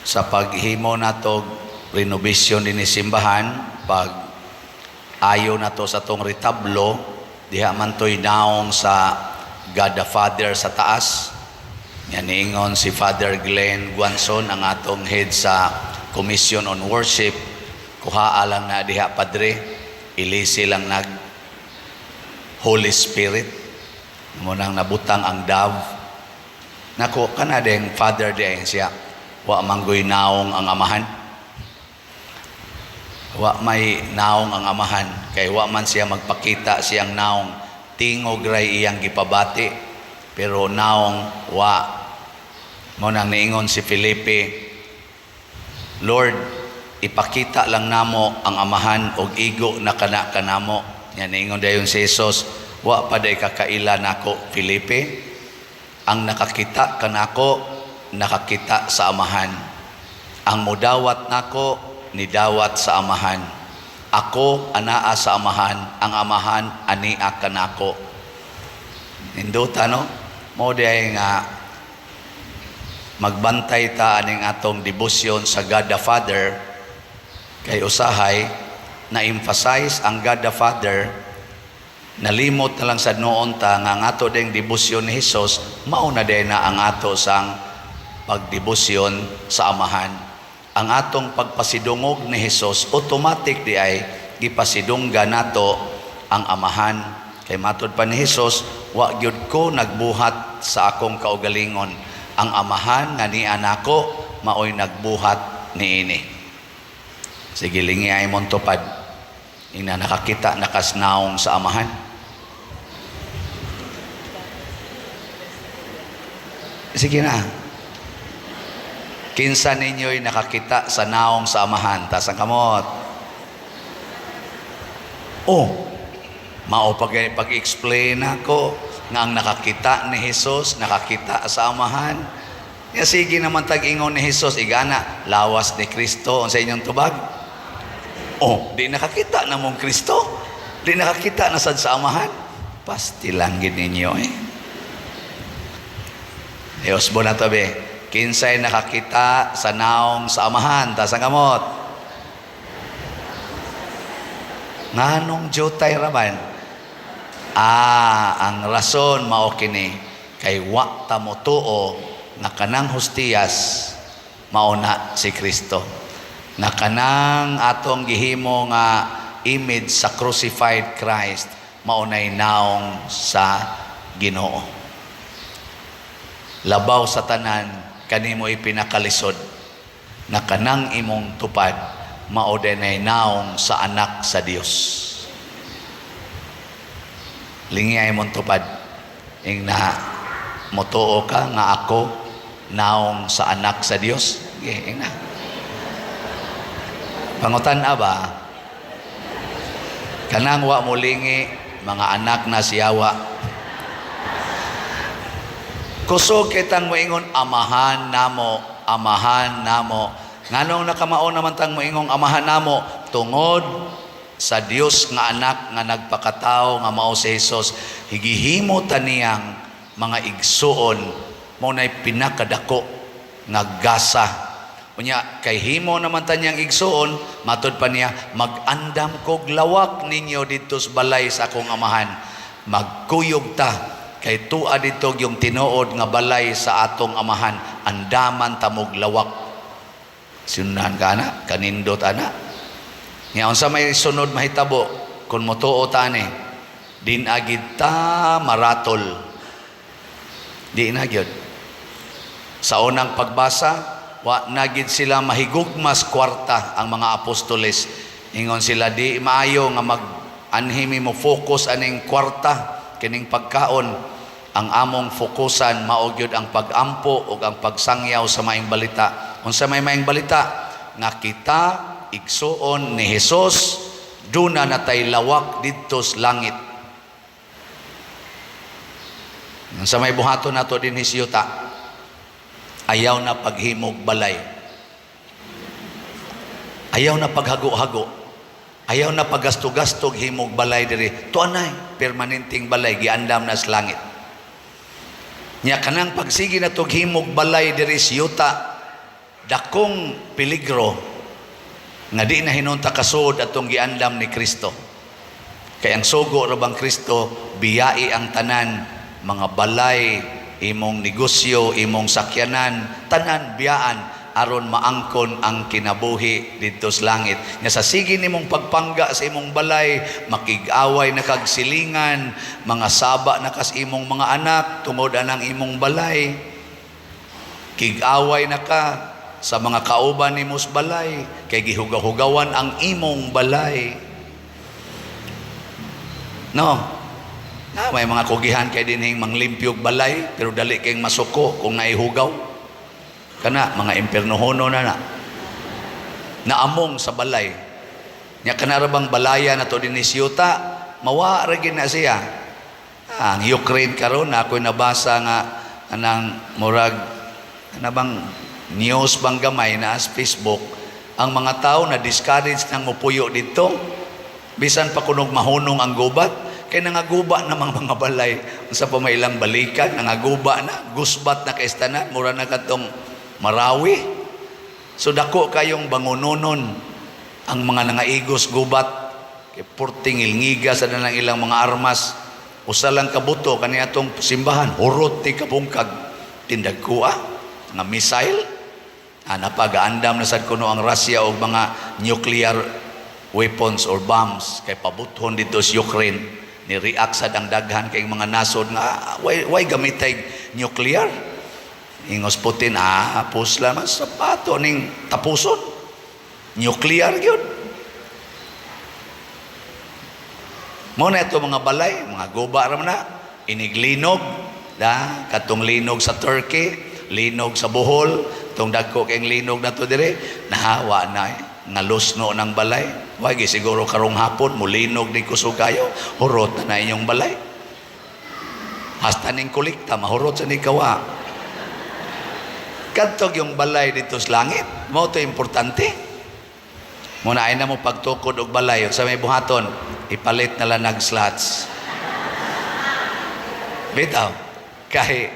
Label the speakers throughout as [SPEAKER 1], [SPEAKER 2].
[SPEAKER 1] Sa paghimo nato renovation dinhi simbahan, pag ayo nato sa tong retablo, diha man to'y naong sa God the Father sa taas. Yan, niingon si Father Glenn Guanzon, ang atong head sa Commission on Worship, "Kuhaa lang na diha, Padre, ilisi lang nag Holy Spirit." Mao nang nabutang ang dove. Nako, kana ding Father di siya, "Wa manggoy naong ang Amahan. Wa may naong ang Amahan kay wa man siya magpakita siyang naong. Tingog ray iyang gipabati, pero naong wa." Mao nang niingon si Felipe, "Lord, ipakita lang namo ang Amahan og igo na kana kanamo." Yan, niingon dayon si Jesus, "Wa pa day kakaila nako, Felipe? Ang nakakita kanako, nakakita sa Amahan. Ang mudawat nako, nidawat sa Amahan. Ako anaa sa Amahan, ang Amahan ania kanako." Nindota, no? Mao diay nga magbantay ta aning atong debosyon sa God the Father kay usahay na emphasize ang God the Father, nalimot na lang sa noon ta nga ang ato ding debosyon ni Jesus mao na din na ang ato sang pagdebosyon sa Amahan. Ang atong pagpasidungog ni Jesus, automatic di ay gipasidungga nato ang Amahan. Kay matod pa ni Jesus, "Wa gyud ko nagbuhat sa akong kaugalingon. Ang Amahan nga niya nako maoy nagbuhat niini." Sige, lingi ay mong tupad. Ina, nakakita na kas naong sa Amahan? Sige na. Kinsa ninyo'y nakakita sa naong sa Amahan? Taas ang kamot. Oh, mao pag pag-explain ako nga ang nakakita ni Jesus, nakakita sa Amahan. Ya, sige naman tag-ingon ni Jesus, igana, "Lawas ni Kristo," unsa inyong tubag? Oh, di nakakita na mong Kristo. Di nakakita na sad sa Amahan. Pasti lang gid ninyo eh. Diyos mo na tabi. Kinsay nakakita sa naong sa Amahan? Taas ang kamot. Nganong jutay raman? Ah, ang rason mao kini kay wa ta motuo nga kanang hostiyas mao na si Kristo. Nga kanang atong gihimo nga image sa crucified Christ mao nay naong sa Ginoo. Labaw sa tanan, kanimo ipinakalisod nga kanang imong tupad mao dinay naong sa Anak sa Dios. Lingi ay mong tupad. Ing na motuo ka nga ako naong sa Anak sa Dios? Sige, ing na. Pangutan ba? Kanang wa mo lingi, mga anak na siyawa. Kusog kitang moingon, "Amahan namo, Amahan namo." Nganong nakamao naman tang moingong "Amahan namo"? Tungod sa Dios nga Anak nga nagpakatao nga mao si Jesus, higihimo ta niyang mga igsuon. Mao nay pinakadako nga gasa. Unya kay himo naman ta niyang igsuon, matud pa niya, "Mag-andam kog lawak ninyo didto sa balay sa akong Amahan." Magkuyog ta kay tua didto yung tinuod nga balay sa atong Amahan, andaman tamog lawak. Sinunahan ka ana, kanindot ana. Nga unsa may sunod mahitabo kung motuo ta ani? Di na gid ta maratol. Di na gyud. Sa unang pagbasa, wa na gid sila mahigugmas kwarta ang mga apostoles. Ingon sila, "Di maayo nga mag anhimi mo focus aning kwarta kining pagkaon. Ang among fokusan mao gyud ang pagampo ug ang pagsangyaw sa Maayong Balita." Unsa may Maayong Balita? Nga kita igsuon ni Hesus, duna natay lawak didto sa langit. Sa may buhaton nato dinhi sa yuta, ayaw na paghimog balay. Ayaw na paghago-hago. Ayaw na paggasto-gasto himog balay diri. Tuanay, permanenteng balay giandam na sa langit. Nya kanang pagsige na tog himog balay diri sa yuta, Dakong peligro nga di na hinuon ta kasuod atong giandam ni Kristo. Kay ang sugo ra bang Kristo, biyai ang tanan, mga balay, imong negosyo, imong sakyanan, tanan biyaan aron maangkon ang kinabuhi didto sa langit. Nga sa sige nimong pagpangga sa imong balay, makig-away na kag silingan, mga saba na kas imong mga anak tungod anang imong balay. Kig-away na ka sa mga kauban nimo sa balay kay gihugaw-hugawan ang imong balay. No. Na may mga kugihan kay dinhing manglimpyog balay pero dali kayong masuko kung naihugaw. Kana mga impernohono na na. Naamong sa balay. Nya kana ra bang balaya na to dinhi siyuta, mawa ra gyud na siya. Ah, ang Ukraine karon ako'y nabasa nga anang murag ana bang news bang gamay na sa Facebook, ang mga tao na discourage nang mupuyo dito bisan pa kunog mahunong ang gubat kay nangaguba na mga balay, unsa pa may ilang balikan, nangaguba na, gusbat na kay tanan, mura na katong Marawi. So dako kayong bangunonon ang mga nangaigos gubat kay purting ilngiga sa nang ilang mga armas. Usa lang kabuto kani atong simbahan, hurot ti kabungkag, tindag kuha nga missile. Ana pa gaandam na sad kuno ang Russia og mga nuclear weapons or bombs kay pabuthon dito sa Ukraine. Ni react sad ang daghan kay mga nasod nga ah, why gamitay nuclear? Ingos Putin, ah, pusla man sa pato ning tapuson, nuclear gyud. Mo na ito mga balay, mga guba ra man na, iniglinog, da, katong linog sa Turkey, linog sa Bohol, tong dagko kayong linog na to dire, nahawa na eh, nga lusno ng balay. Wagi siguro karong hapon, mulinog ni kusog kayo, hurot na na inyong balay. Hasta ning kolekta, mahurot sa ni kawa. Kadtog yung balay dito sa langit, mo to importante. Muna ay na mo pagtukod og balay sa may buhaton, ipalit na lang slots. Bitaw, kay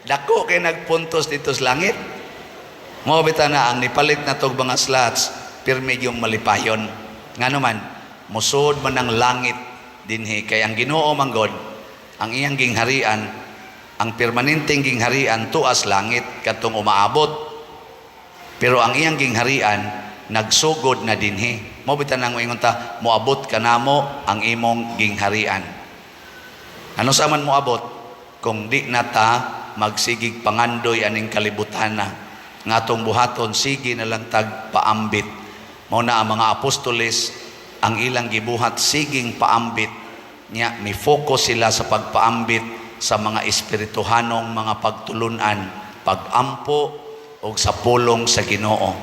[SPEAKER 1] dako kay nagpuntos dito sa langit. Mo bitaw na ang nipalit na tog mga slots, pirmi yung malipayon. Nga naman, musod man ang langit dinhi kay ang Ginoo manggod, ang iyang gingharian, ang permanenteng gingharian tuas langit katong umaabot. Pero ang iyang gingharian nagsugod na dinhi. Mo bitaw nang moingon ta, moabot kanamo ang imong gingharian. Ano sa man moabot kung di na ta magsigig pangandoy aning kalibutan na nga atong buhaton sige na lang tag paambit. Mao na ang mga apostoles, ang ilang gibuhat siging paambit nya, mi focus sila sa pagpaambit sa mga espirituhanong mga pagtulunan, pagampo og sa pulong sa Ginoo.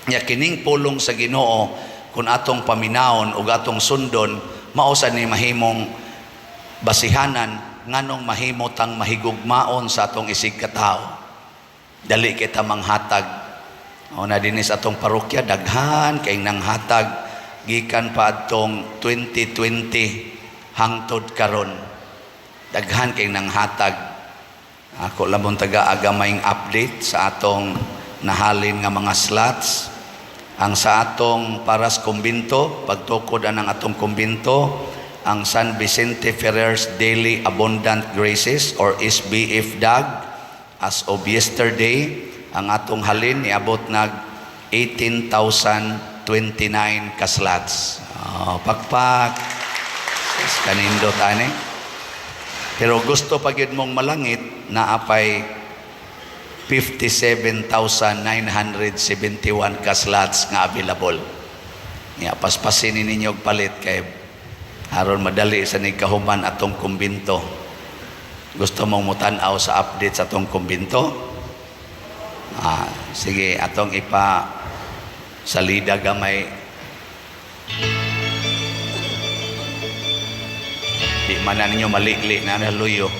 [SPEAKER 1] Nya kining pulong sa Ginoo, kung atong paminawon ug atong sundon, mao sa ni mahimong basihanan nganong mahimo tang mahigugmaon sa atong isig katawo. Dali kita manghatag. O na dinhi sa atong parokya, daghan kay nanghatag gikan pa adtong 2020 hangtod karon. Daghan kay nanghatag. Ako lamon taga agamayng update sa atong nahalin nga mga slots. Ang sa atong paras kumbinto, pagtukod anang atong kumbinto, ang San Vicente Ferrer's Daily Abundant Graces or SBF DAG, as of yesterday, ang atong halin niabot nag 18,029 ka slots. Oh, pakpak. Kanindot ani. Pero gusto pa gyud mong malangit, naapay 57,971 ka slots nga available. Nya paspasin ninyo og palit kay aron madali sa ni kahuman atong kumbinto. Gusto mong mutan-aw sa update sa atong kumbinto? Ah, sige, atong ipa salida gamay. Di man na ninyo malikli na naluyo.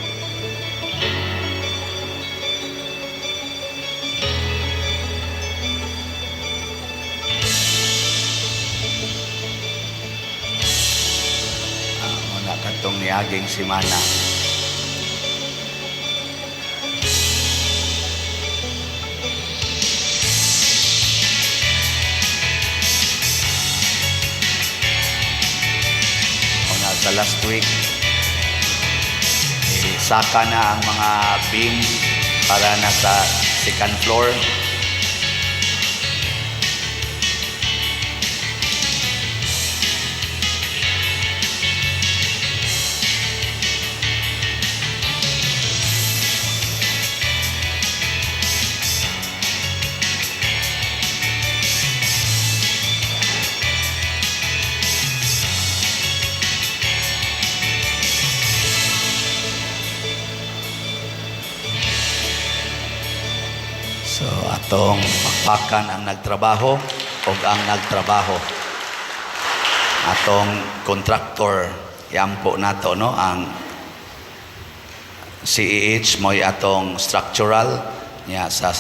[SPEAKER 1] Ah, muna katong niaging simana. Sa last week, eh, saka na ang mga beam para na sa second floor. So atong pakpakan ang nagtrabaho o ang nagtrabaho. Atong contractor, yampo nato, no, ang CEH mo'y atong structural niya, sa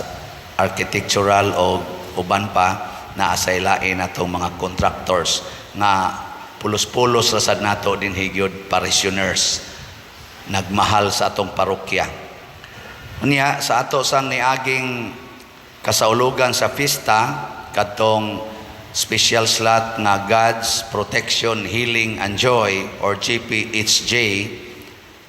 [SPEAKER 1] architectural o uban pa naa sa ilain atong mga contractors nga pulos-pulos ra sad nato dinhi gyud, parishioners nagmahal sa atong parokya. Unya sa ato sang niaging kasaulugan sa pista, kadtong special slot nga God's Protection, Healing and Joy or GPHJ,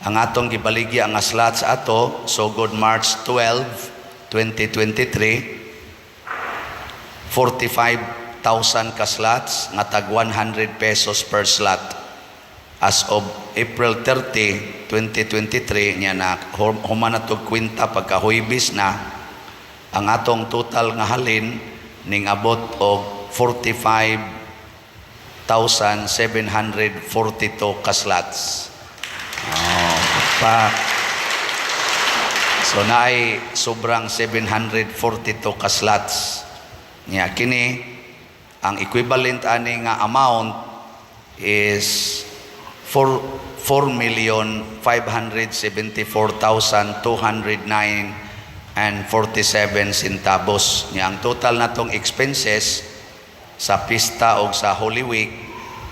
[SPEAKER 1] ang atong gibaligya nga slots ato sugod March 12, 2023, 45,000 ka slots nga tag 100 pesos per slot. As of April 30, 2023 niya na human na tog kwenta pagka Huwebes na, ang atong total nga halin ning abot og 45,742 ka slots. Oh, pa. So naay sobrang 742 ka slots. Nya kini ang equivalent ani nga amount is 4,574,209 and 47 centavos. Nya ang total natong expenses sa pista og sa Holy Week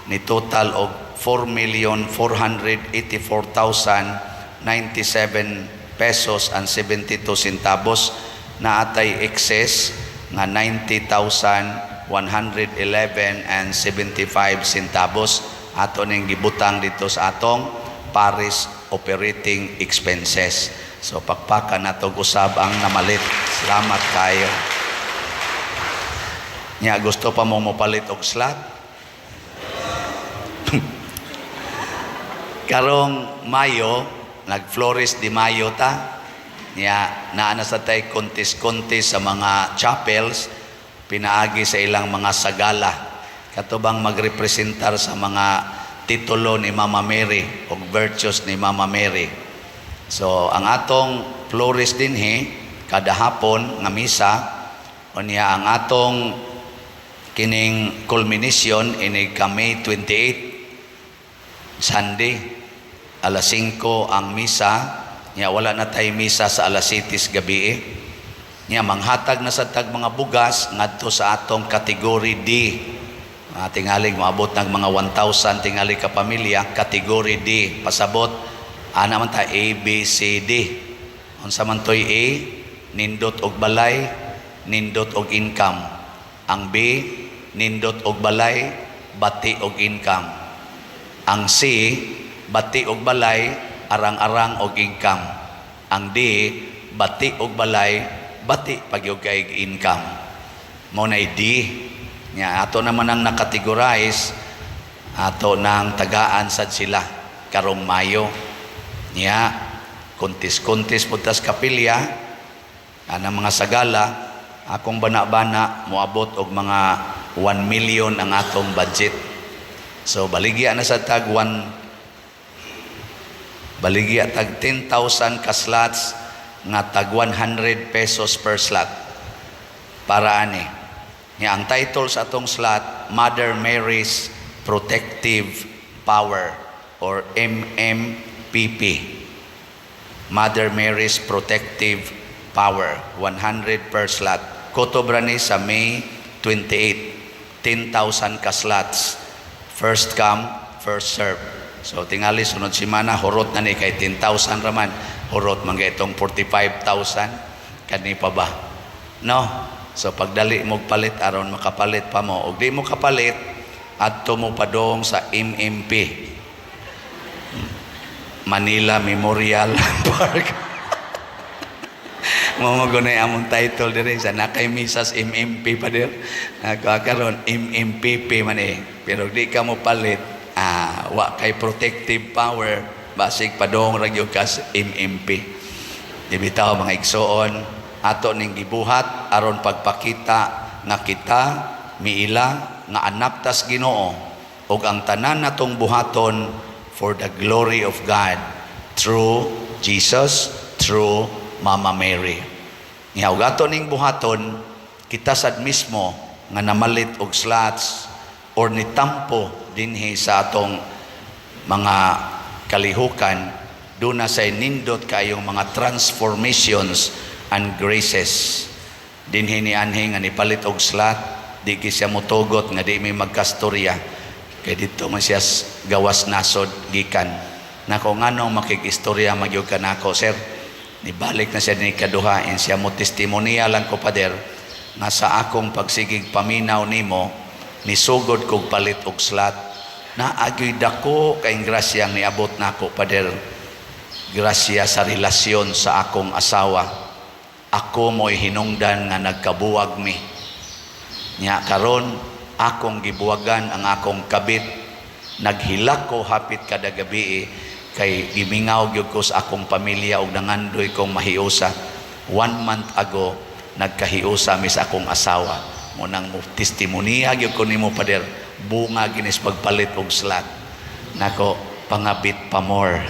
[SPEAKER 1] ni total og 4,484,097 pesos and 72 centavos, na atay excess nga 90,111 and 75 centavos, ato ning gibutang dito sa atong parish operating expenses. So pakpakan nato usab ang namalit. Salamat kayo. Nya gusto pa mo mopalit og slot? Karong Mayo, nag-Flores de Mayo ta. Nya naa na sa tay kontis-kontis sa mga chapels pinaagi sa ilang mga sagala. Katubang magrepresentar sa mga titulo ni Mama Mary o virtues ni Mama Mary. So ang atong Flores dinhi kada hapon nga misa, unya ang atong kining culmination inig ka May 28, Sunday, alas 5 ang misa. Nya wala na tay misa sa alas 7 gabi eh. Nya manghatag na sa tag mga bugas ngadto sa atong category D. Tingalig moabot nag mga 1,000 tingali ka pamilya, category D. Pasabot ana man ta A, B, C, D. Unsa man toy A? Nindot og balay, nindot og income. Ang B, nindot og balay, bati og income. Ang C, bati og balay, arang-arang og income. Ang D, bati og balay, bati pagyud kay income. Mo na D. Nya ato naman ang nakategorize, ato nang tagaan sad sila karong Mayo. Nya kontis-kontis puntas kapilya anang mga sagala, akong bana-bana moabot og mga 1 million ang atong budget. So baligya na sa tag 1, baligya tag 10,000 ka slots nga tag 100 pesos per slot para ani. Nga ang title sa atong slot, Mother Mary's Protective Power or MMPP. Mother Mary's Protective Power, 100 per slot. Kotobra ni sa May 28, 10,000 ka slots. First come, first serve. So tingali sunod semana hurot na ni kay 10,000 raman. Hurot man itong 45,000 kani pa ba? No. So pagdali mo palit aron makapalit pa mo. Og di mo kapalit, adto mo padong sa MMP. Manila Memorial Park. Mao gunay among title diri sa nakay misas MMP pa dir. Ako karon MMPP man eh. Pero di ka mo palit, wa kay protective power, basig padong ra gyud kas MMP. Di bitaw, mga igsoon, ato ning gibuhat aron pagpakita nga kita miila nga anak tas Ginoo ug ang tanan natong buhaton for the glory of God through Jesus, through Mama Mary. Nga ug ato ning buhaton, kita sad mismo nga namalit og slots or nitampo dinhi sa atong mga kalihukan, duna say nindot kayong mga transformations and graces dinhi ni anhi nga nipalit og slot. Di gyud siya motugot nga di may magkastorya kay dito man siya gawas nasod gikan. Nako, nganong makig-istorya magyud ka nako, sir? Nibalik na siya ni kaduha and siya mo testimonya lang ko, pader, nga sa akong pagsigig paminaw nimo, nisugod kog palit og slot, naagyoy dako kay grasyang niabot nako, pader, grasya sa relasyon sa akong asawa. Ako mo'y hinungdan nga nagkabuwag mi. Nya karon akong gibuwagan ang akong kabit. Naghilak ko hapit kada gabi eh, kay gimingaw gyud ko sa akong pamilya ug nangandoy kong mahiusa. One month ago, nagkahiusa mi sa akong asawa. Mao nang mo testimonya gyud ko nimo, pader, bunga ginis pagpalit og slot. Nako, pangabit pa more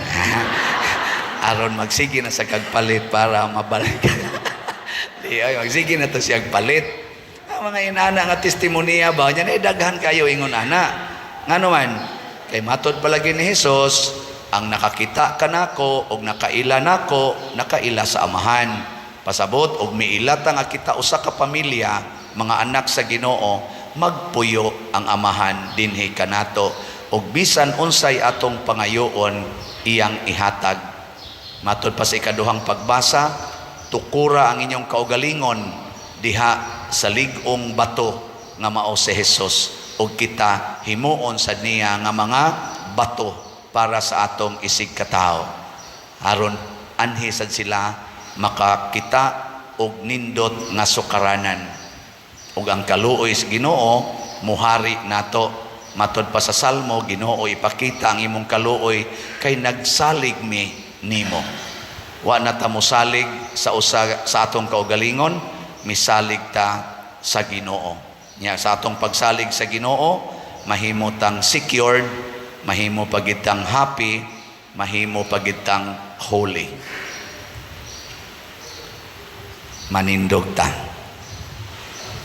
[SPEAKER 1] aron magsige na sa kagpalit para mabalik. Di ay magsige na to siyang palit. Ang mga inana nga testimonya ba nya, eh, daghan kayo ingon ana. Ngano man kay matod palagi ni Jesus, ang nakakita kanako og nakaila nako, nakaila sa Amahan. Pasabot og miila ta nga kita usa ka pamilya, mga anak sa Ginoo, magpuyo ang Amahan dinhi kanato ug bisan unsay atong pangayoon, iyang ihatag. Matod pa sa ikaduhang pagbasa, tukura ang inyong kaugalingon diha sa lig-ong bato nga mao si Jesus ug kita himuon sad niya nga mga bato para sa atong isig katawo aron anhi sad sila makakita og nindot nga sukaranan ug ang kaluoy sa Ginoo muhari nato. Matod pa sa Salmo, "Ginoo, ipakita ang imong kaluoy kay nagsalig mi nimo." Wa na ta mosalig sa usa sa atong kaugalingon, misalig ta sa Ginoo. Nya sa atong pagsalig sa Ginoo, mahimo tang secured, mahimo pagid tang happy, mahimo pagid tang holy. Manindog ta.